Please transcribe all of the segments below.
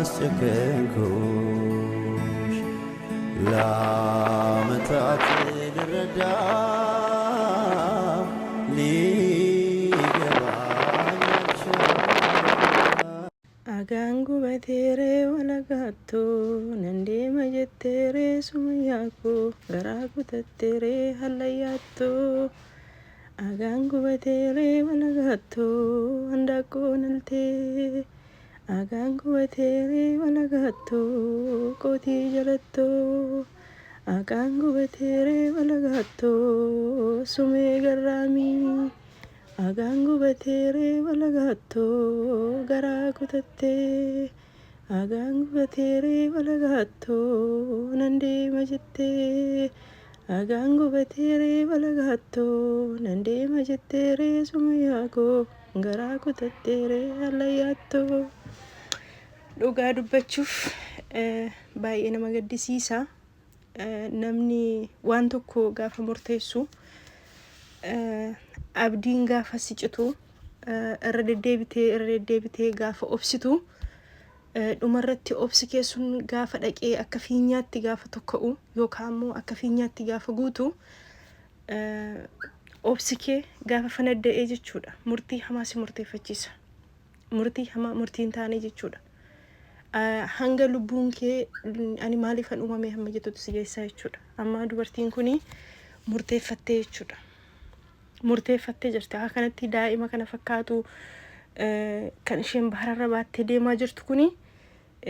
አስጨከንኩሽ ለዓመታት ልረዳ ሊገባኝ አልቻለም። Agaan gubateeree walagaattuu nan deema jetteeree sumayyaa koo garaa kutatteeree hallayyaattuu agaan gubateeree walagaattuu handaaqqoo naltee agaan gubateeree walagaattuu qootii jalattoo agaan gubateeree walagaattuu sumee garraamii agaan gubateeree walagaattuu garaa kutattee agaan gubateeree walagaattuu nan deema jettee agaan gubateeree walagaattuu nan deema jetteeree sumayyaa koo garaa kutatteeree hallayyaattuu. Dhugaa dubbachuuf baay'ee nama gaddisiisa. Namni waan tokko gaafa murteessu abdiin gaafa si citu irra deddeebitee irra deddeebitee gaafa obsitu dhumarratti obsi kee sun gaafa dhaqee akka fiinyaatti gaafa tokka'u yookaan immoo akka fiinyaatti gaafa guutu obsi kee gaafa fanadda'ee jechuudha. Murtii hamaa si murteeffachiisa. Murtii hamaa murtii hin taane jechuudha. Hanga lubbuun kee ani maaliifan uumame hamma jettutti si geessaa jechuudha. Amma dubartiin kuni murteeffattee jechuudha. Murteeffattee jirti. Akka kanatti daa'ima kana fakkaatu kan isheen bahararra baattee deemaa jirtu kuni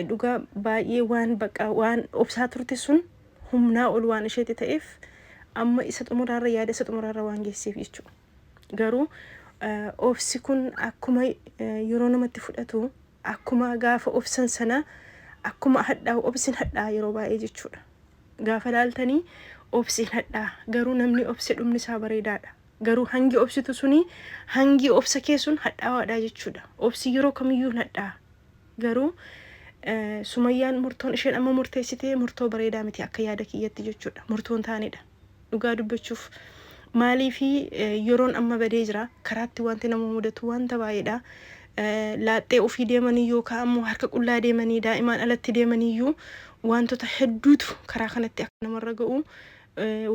dhugaa baay'ee waan baqa waan obsaa turte sun humnaa ol waan isheetti ta'eef amma isa xumuraarra yaada isa xumuraarra waan geesseef jechuudha. Garuu obsi kun akkuma yeroo namatti fudhatu akkuma gaafa obsan sana akkuma hadhaa'u obsin hadhaa yeroo baay'ee jechuudha. Gaafa laaltanii obsin hadhaa garuu namni obse dhumni isaa bareedaadha. Garuu hangi obsitu suni hangi obsa kee sun hadhaawaadha jechuudha. Obsi yeroo kamiyyuu hin hadhaa. Garuu Sumayyaan murtoon isheen amma murteessitee murtoo bareedaa miti akka yaada kiyyatti jechuudha. Murtoon taanedha. Dhugaa dubbachuuf maaliifi yeroon amma badee jira. Karaatti wanti nama mudatu wanta baay'eedha. Laaxxee ofii deemanii yookaan ammoo harka qullaa deemanii daa'imaan alatti deemaniyyuu wantoota hedduutu karaa kanatti akka namarra ga'u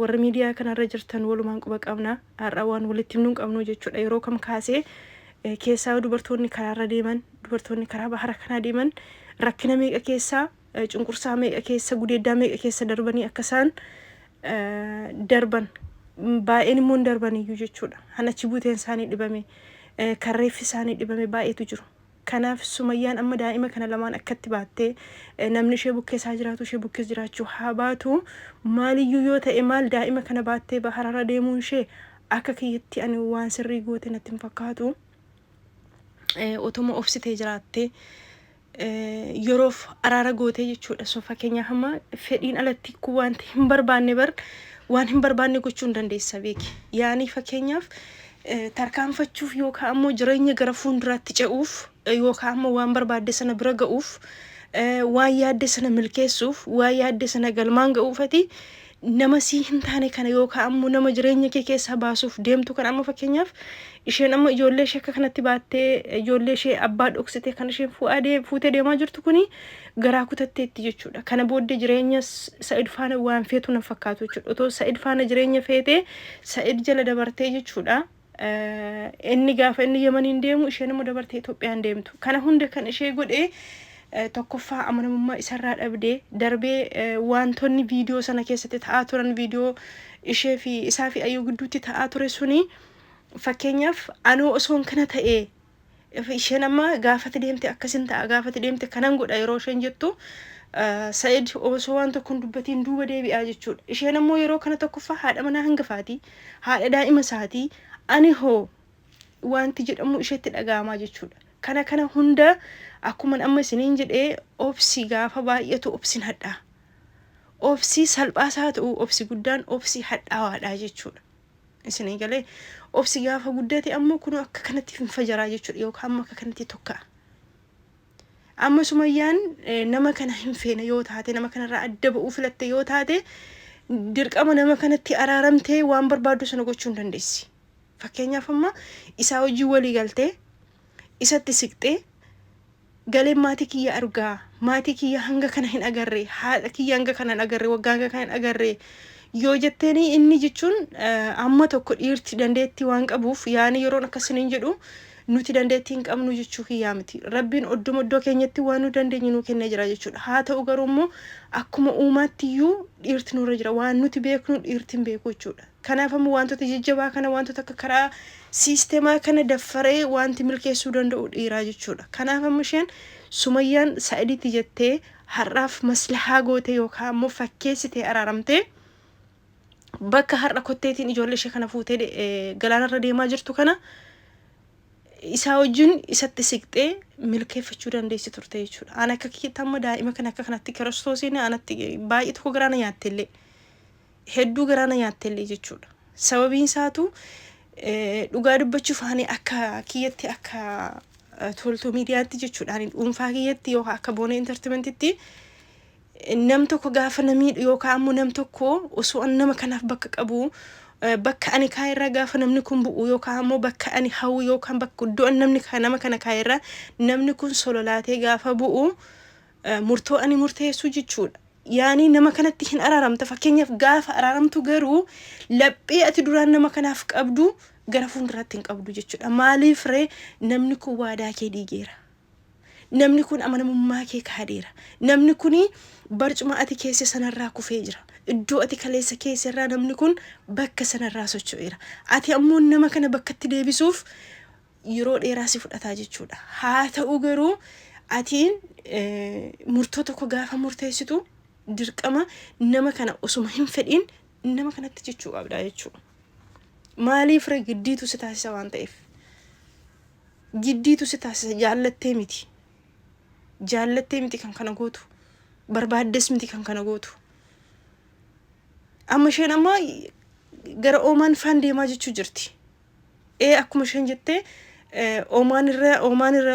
warra miidiyaa kanarra jirtan walumaan quba qabna. Har'a waan walitti himnuu hin qabnu jechuudha. Yeroo kam kaasee keessaa dubartoonni karaarra deeman dubartoonni karaa bahara kanaa deeman rakkina meeqa keessaa cunqursaa meeqa keessa gudeeddaa meeqa keessa darbanii akka isaan darban baay'een immoo hin darbaniyyuu jechuudha. Hanachi buuteen isaanii dhibame kan reeffi isaanii dhibame baay'eetu jiru. Kanaaf Sumayyaan amma daa'ima kana lamaan akkatti baattee namni ishee bukkeessaa jiraatu ishee bukkees jiraachuu haa baatu maaliyyuu yoo ta'e maal daa'ima kana baattee bahararra deemuun ishee akka kiyyatti ani waan sirrii goote natti hin fakkaatu. Otuma obsitee jiraattee yeroof araara gootee jechuudha. So fakkeenyaaf amma fedhiin alatti kun wanti hin barbaanne bar waan hin barbaanne gochuu hin dandeessa beeki. Yaani fakkeenyaaf tarkaanfachuuf yookaan ammoo jireenya gara fuulduraatti ce'uuf yookaan ammoo waan barbaadde sana bira ga'uuf waan yaadde sana milkeessuuf waan yaadde sana galmaan ga'uufati nama sii hin taane kana yookaan ammoo nama jireenya kee keessaa baasuuf deemtu kan amma fakkeenyaaf isheen amma ijoollee ishee akka kanatti baattee ijoollee ishee abbaa dhoksitee kan isheen fuutee deemaa jirtu kuni garaa kutatteetti jechuudha. Kana booddee jireenya Sa'id faana waan feetu nan fakkaatu jechuudha. Otoo Sa'id faana jireenya feetee Sa'id jala dabartee jechuudha. Inni gaafa inni Yemaniin deemu isheen immoo dabartee Itoophiyaan deemtu. Kana hunda kan ishee godhee tokkoffaa amanamummaa isarraa dhabdee darbee wantoonni viidiyoo sana keessatti ta'aa turan viidiyoo ishee fi isaa fi Ayyuu gidduutti ta'aa ture suni fakkeenyaaf anoo osoon kana ta'ee isheen amma gaafati deemte akkasin ta'a gaafati deemte kanan godha yeroo isheen jettu Sa'id osoo waan tokko hin dubbatiin duuba deebi'aa jechuudha. Isheen ammoo yeroo kana tokkoffaa haadha manaa hangafaati haadha daa'ima isaatii ani hoo wanti jedhamu isheetti dhaga'amaa jechuudha. Kana kana hunda akkuma amma isiniin jedhee obsi gaafa baay'atu obsin hadhaa. Obsi salphaasaa haa ta'u obsi guddaan obsi hadhaawaadha jechuudha. Isinii galee obsi gaafa guddate ammoo kun akka kanatti finfajaraa jechuudha yookaan ammoo akka kanatti tokka'a. Amma Sumayyaan nama kana hin feene yoo taate nama kanarraa adda ba'uu filatte yoo taate dirqama nama kanatti araaramtee waan barbaaddu sana gochuu hin dandeessi. Fakkeenyaaf amma isaa hojii walii galtee isatti siqxee Galeen maatii kiyya argaa, maatii kiyya hanga kana hin agarre, haadha kiyya hanga kana hin agarre, waggaa hanga kana hin agarre yoo jetteeni, inni jechuun amma tokko dhiirti dandeettii waan qabuuf, yaani yeroon akkasiniin jedhu nuti dandeettii hin qabnu jechuu kiyyaa miti. Rabbiin odduma iddoo keenyatti waan nu dandeenyu nuu kennee jira jechuudha. Haa ta'u garuu immoo akkuma uumaatti iyyuu dhiirti nurra jira. Waan nuti beeknu dhiirti hin beeku jechuudha. Kanaaf ammoo wantoota jajjabaa kana, wantoota akka karaa siistemaa kana daffaree wanti milkeessuu danda'u dhiiraa jechuudha. Kanaaf amma isheen Sumayyaan Sa'iditti jettee har'aaf maslahaa goote yookaan ammoo fakkeessitee araaramtee, bakka har'a kotteetiin ijoollee ishee kana fuutee galaanarra deemaa jirtu kana isaa wajjin isatti siqxee milkeeffachuu dandeessi turte jechuudha. Ani akka kiyyatti amma daa'ima kana akka kanatti Kiristoosiin anatti baay'ee tokko garaa na nyaattellee, hedduu garaa na nyaattellee jechuudha. Sababiin isaatu dhugaa dubbachuuf ani akka kiyyatti, akka Toltuu Miidiyaatti jechuudha. Ani dhuunfaa kiyyatti yookaan akka Boonee Entertainmentitti, nam tokko gaafa na miidhu yookaan ammoo nam tokko osoo an nama kanaaf bakka qabu, bakka ani kaayirraa gaafa namni kun bu'u, yookaan ammoo bakka ani hawwu yookaan bakka iddoo namni nama kana kaayirraa namni kun sololaatee gaafa bu'u, murtoo ani murteessu jechuudha. Yaani nama kanatti hin araaramta. Fakkeenyaaf gaafa araaramtu garuu laphee ati duraan nama kanaaf qabdu gara fuulduraatti hin qabdu jechuudha. Maaliif ree? Namni kun waadaa kee diigeera. Namni kun amanamummaa kee kaadeera. Namni kun barcuma ati keesse sanarraa kufee jira. Iddoo ati kaleessa keesse irraa namni kun bakka sanarraa socho'eera. Ati ammoo nama kana bakkatti deebisuuf yeroo dheeraa si fudhataa jechuudha. Haa ta'u garuu atiin murtoo tokko gaafa murteessitu dirqama nama kana osuma hin fedhiin nama kanatti jechuu qabda jechuudha. Maaliif ree? Giddiitu si taasisa waan ta'eef. Giddiitu si taasisa, jaallattee miti. Jaallattee miti kan kana gootu. Barbaaddes miti kan kana gootu. Amma isheen amma gara Oomaan faan deemaa jechuu jirti. Ee, akkuma isheen jettee Oomaan irra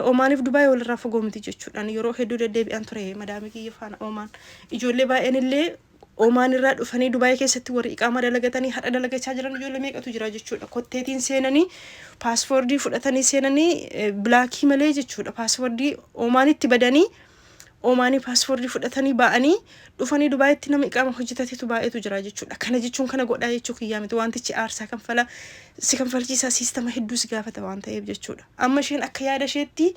Oomaaniif Dubaay walirraa fagoo miti jechuudhaan yeroo hedduu deddeebi'an ture madaamii kiyya faana Oomaan. Ijoollee baay'een illee Oomaan irraa dhufanii Dubaay keessatti warri iqaamaa dalagatanii har'a dalagachaa jiran ijoollee meeqatu jira jechuudha. Kotteetiin seenanii, paaspoortii fudhatanii seenanii blackii malee jechuudha. Paaspoortii Oomaanitti badanii, Oomaanii paaspoortii fudhatanii ba'anii dhufanii Dubaayitti nama iqaama hojjetatetu baay'eetu jira jechuudha. Kana jechuun kana godhaa jechuu kiyyaa miti. Wantichi aarsaa kanfala si kanfalchiisaa, siistama hedduu si gaafata waan ta'eef jechuudha. Amma isheen akka yaada isheetti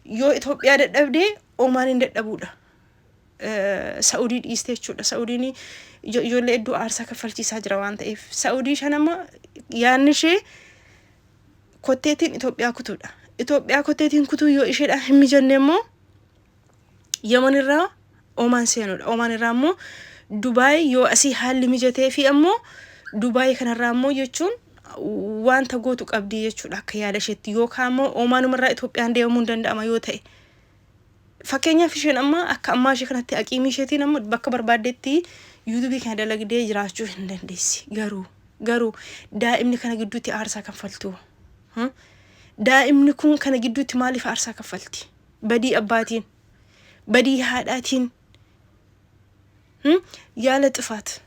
yoo Itoophiyaa dadhabdee Oomaan hin dadhabuudha. Sa'udii dhiiste jechuudha. Sa'udiin ijoollee hedduu aarsaa kaffalchiisaa jira waan ta'eef. Sa'udii shan amma yaadni ishee kotteetiin Itoophiyaa kutuudha. Itoophiyaa kotteetiin kutuu yoo isheedhaan hin mijanne immoo Yaman irraa Oomaan seenuudha. Oomaan irraa immoo Dubaay, yoo asii haalli mijatee fi ammoo Dubaay kanarraa immoo jechuun wanta gootu qabdi jechuudha akka yaada isheetti, yookaan immoo Oomaanumarraa Itoophiyaan deemamuu hin danda'ama yoo ta'e. Fakkeenyaaf isheen amma akka ammaa ishee kanatti aqiimii isheetiin amma bakka barbaaddetti YouTubeii kana dalagdee jiraachuu hin dandeessi. Garuu daa'imni kana gidduutti aarsaa kaffaltu. Daa'imni kun kana gidduutti maaliif aarsaa kaffalti? Badii abbaatiin, badii haadhaatiin, yaala xifaat.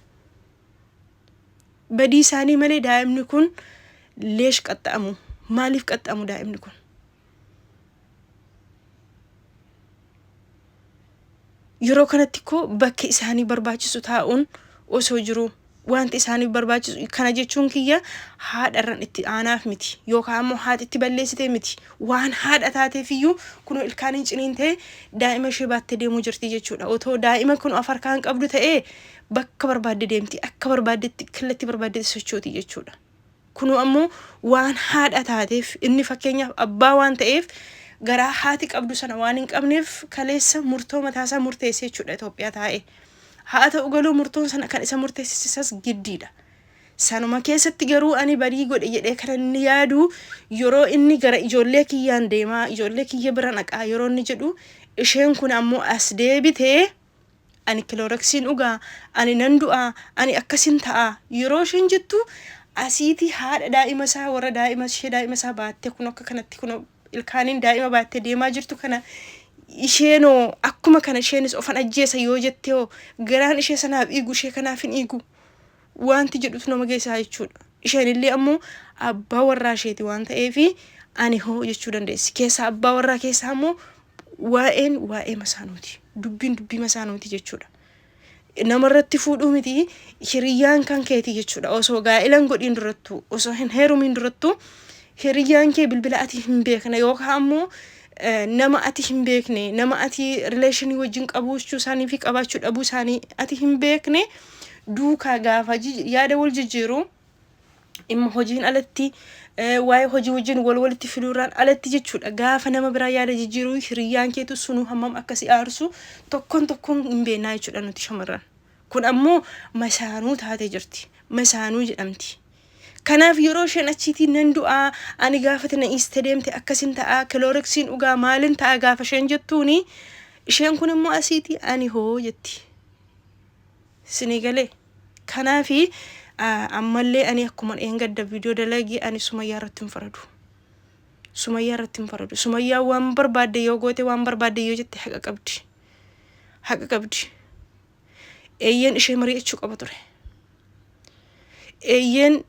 Badii isaanii malee daa'imni kun leesh qaxxa'amu? Maaliif qaxxa'amu daa'imni kun? Yeroo kanatti koo bakki isaanii barbaachisu taa'uun osoo jiru, wanti isaaniif barbaachisu, kana jechuun kiyya haadharran itti aanaaf miti yookaan ammoo haati itti balleessite miti. Waan haadha taateef iyyuu kunoo ilkaaniin ciniintee daa'ima ishee baattee deemuu jirti jechuudha. Otoo daa'ima kun of harkaan qabdu ta'ee bakka barbaadde deemti, akka barbaaddetti kallattii barbaaddetti sochooti jechuudha. Kunoo ammoo waan haadha taateef, inni fakkeenyaaf abbaa waan ta'eef, garaa haati qabdu sana waan hin qabneef kaleessa murtoo mataasaa murteesse jechuudha Itoophiyaa taa'ee. Haa ta'u galuu murtoon sana kan isa murteessisas giddiidha. Sanuma keessatti garuu ani badii godhe jedhee kan inni yaadu, yeroo inni gara ijoollee kiyyaan deemaa, ijoollee kiyya bira naqaa yeroo inni jedhu, isheen kun ammoo as deebitee ani Cloroxiin dhugaa, ani nan du'aa, ani akkasin ta'a yeroo isheen jettu, asiitii haadha daa'ima isaa, warra daa'ima ishee daa'ima isaa baattee kun akka kanatti kun ilkaaniin daa'ima baattee deemaa jirtu kana, isheenoo akkuma kana isheenis ofan ajjeesa yoo jettee hoo, garaan ishee sanaaf dhiigu ishee kanaaf hin dhiigu wanti jedhutu nama geessaa jechuudha. Isheen illee ammoo abbaa warraa isheeti waan ta'eef ani hoo jechuu dandeessi. Keessaa abbaa warraa keessaa ammoo Waa'een waa'ee masaanuuti. Dubbiin dubbii masaanuuti jechuudha. Namarratti fuudhuu miti hiriyyaan kan keeti jechuudha. Osoo gaa'ela hin godhiin durattuu, osoo hin heerumiin durattuu hiriyyaan kee bilbila ati hin beekne yookaan ammoo nama ati hin beekne, nama ati rileeshinii wajjin qabaachuu isaanii fi qabaachuu dhabuu isaanii ati hin beekne duukaa gaafa yaada wal jijjiiru dhimma hojiin alatti waa'ee hojii wajjin wal walitti fiduurraan alatti jechuudha. Gaafa nama biraa yaada jijjiiruu hiriyyaan keetu sunuu hammam akka si aarsu tokkoon tokkoon hin beeknaa jechuudha nuti shamarran. Kun ammoo masaanuu taatee jirti. Masaanuu jedhamti. Kanaaf yeroo isheen achiitii nan du'aa ani gaafa na dhiiste deemte akkasin ta'a kilooriksiin dhugaa maalin ta'a gaafa isheen jettuuni isheen kun immoo asiitii ani hoo jetti. Sinii galee. Kanaafi ammallee ani akkuma dheengadda viidiyoo dalagee ani Sumayyaa irratti hin faradu. Sumayyaa irratti hin faradu. Sumayyaa waan barbaadde yoo goote waan barbaadde yoo jette haqa qabdi. Haqa qabdi. Eeyyeen ishee mari'achuu qaba ture. Eeyyeen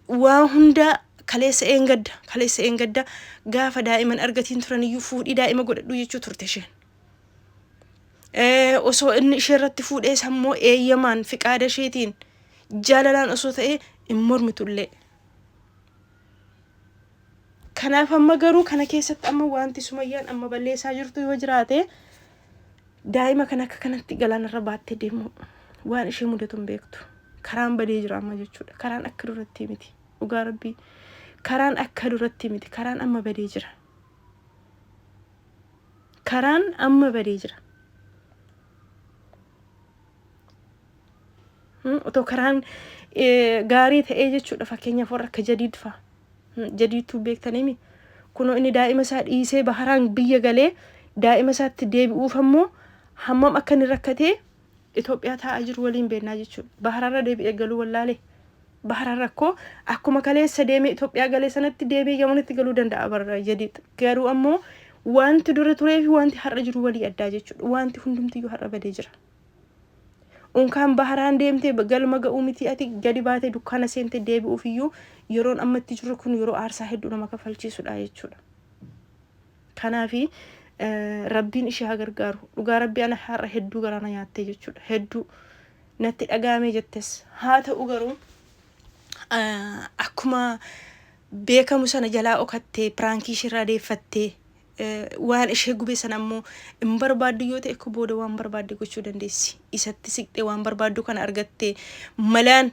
waa hundaa kaleessa eengadda kaleessa eengadda gaafa daa'iman argatiin turan iyyuu fuudhii daa'ima godhadhu jechuu turte isheen. Osoo inni ishee irratti fuudhees ammoo eeyyamaan fiqaada isheetiin jaalalaan osoo ta'e hin mormitullee. Kanaaf amma garuu kana keessatti amma wanti Sumayyaan amma balleessaa jirtu yoo jiraate daa'ima kana akka kanatti galaanarra baattee deemu waan ishee mudatu hin beektu. Karaan badee jira amma jechuudha. Karaan akka duratti miti. Dhugaa rabbii. Karaan akka duratti miti. Karaan amma badee jira. Karaan amma badee jira. Otoo karaan gaarii ta'ee jechuudha fakkeenyaaf warra akka Jadiid fa'a. Jadiidtuu beektaniimi. Kunoo inni daa'ima isaa dhiisee baharaan biyya galee daa'ima isaatti deebi'uuf ammoo hammam akka inni rakkatee Itoophiyaa taa'aa jiru waliin beennaa jechuudha. Bahararra deebi'ee galuu wallaalee. Bahararra akkoo akkuma kaleessa deemee Itoophiyaa galee sanatti deebi'ee Yamanitti galuu danda'a barra Jadiid. Garuu ammoo wanti dura turee fi wanti har'a jiru walii addaa jechuudha. Wanti hundumtiyyuu har'a badee jira. Unkaan baharaan deemtee galma ga'uu miti ati gadi baatee dukkaana seentee deebi'uuf iyyuu yeroon amma itti jirru kun yeroo aarsaa hedduu nama kafalchiisudha jechuudha. Kanaafi rabbiin ishee haa gargaaru. Dhugaa rabbii ana har'a hedduu garaa na nyaattee jechuudha. Hedduu natti dhaga'amee jettes. Haa ta'u garuu akkuma beekamu sana jalaa okattee piraankii isheerraa deeffattee waan ishee gube sana ammoo hin barbaaddu yoo ta'e akka booda waan barbaadde gochuu dandeessi. Isatti siqxee waan barbaaddu kana argattee malaan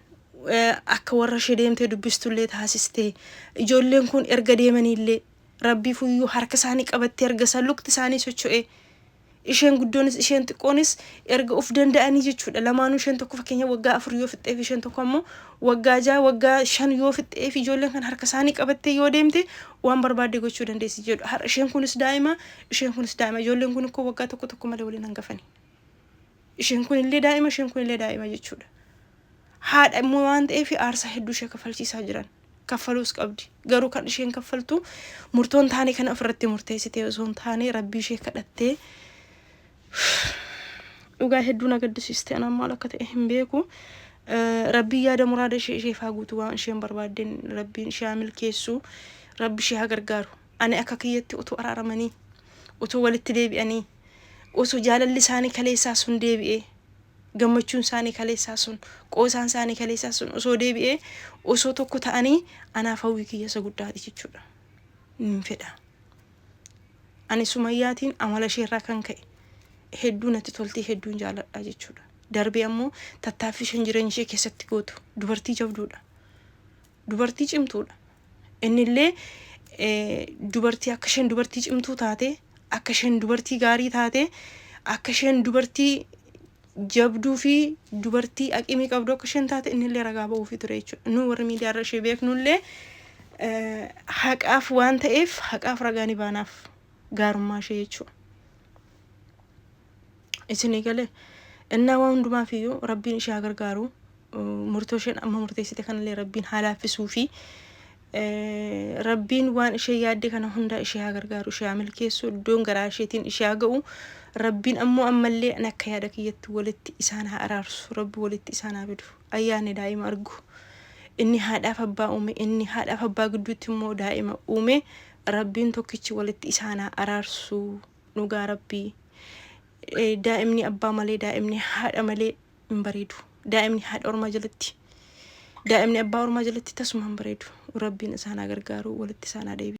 akka warra ishee deemtee dubbistullee taasistee ijoolleen kun erga deemaniillee Rabbii fuyyuu harka isaanii qabattee erga isaan lukti isaanii socho'ee isheen guddoonis isheen xiqqoonis erga of danda'anii jechuudha. Lamaanuu isheen tokko fakkeenya waggaa 4 yoo fixxeef isheen tokko ammoo waggaa 6 waggaa 5 yoo fixxeef ijoolleen kan harka isaanii qabattee yoo deemte waan barbaadde gochuu dandeessi jedhu. Har'a isheen kunis daa'ima isheen kunis daa'ima ijoolleen kun ikkoo waggaa tokko tokko malee waliin hangafani. Isheen kun illee daa'ima isheen kun illee daa'ima jechuudha. Haadha immoo waan ta'eef aarsaa hedduu ishee kafalchiisaa jiran. Kaffaluus qabdi. Garuu kan isheen kaffaltu murtoon taane kana ofirratti murteessitee osoo hin taane rabbii ishee kadhattee dhugaa hedduu na gaddisiiste anaan maal akka ta'e hin beeku. Rabbiin yaada muraada ishee isheef haa guutu waan isheen barbaaddeen rabbiin ishee haa milkeessu rabbi ishee haa gargaaru. Ani akka kiyyatti utuu araaramanii utuu walitti deebi'anii osoo jaalalli isaanii kaleessaa sun deebi'ee gammachuun isaanii kaleessaa sun qoosaan isaanii kaleessaa sun osoo deebi'ee osoo tokko ta'anii anaaf hawwii kiyya isa guddaati jechuudha. Nin fedha. Ani Sumayyaatiin amala isheerraa kan ka'e hedduu natti toltii hedduun jaaladha jechuudha. Darbee ammoo tattaaffii isheen jireenya ishee keessatti gootu dubartii jabduudha. Dubartii cimtuudha. Innillee dubartii akka isheen dubartii cimtuu taate, akka isheen dubartii gaarii taate, akka isheen dubartii jabduu fi dubartii aqimii qabdu akka isheen taate innillee ragaa ba'uufii ture jechuudha. Nu warri miidiyaa irra ishee beeknullee haqaaf waan ta'eef haqaaf ragaa ni baanaaf gaarummaa ishee jechuudha. Isinii galee innaa waan hundumaaf iyyuu rabbiin ishee haa gargaaru. Murtoo isheen amma murteessite kanallee rabbiin haa laaffisuu fi rabbiin waan ishee yaadde kana hunda ishee haa gargaaru ishee haa milkeessu iddoon garaa isheetiin ishee haa ga'u rabbiin ammoo ammallee an akka yaada kiyyatti walitti isaan haa araarsu rabbi walitti isaan haa fidu ayyaanni daa'ima argu inni haadhaaf abbaa uume inni haadhaaf abbaa gidduutti immoo daa'ima uume rabbiin tokkichi walitti isaan haa araarsu. Dhugaa Rabbii, daa'imni abbaa malee, daa'imni haadha malee hin bareedu. Daa'imni haadha ormaa jalatti, daa'imni abbaa ormaa jalatti tasuma hin bareedu. Rabbiin isaan haa gargaaru, walitti isaan haa deebisu.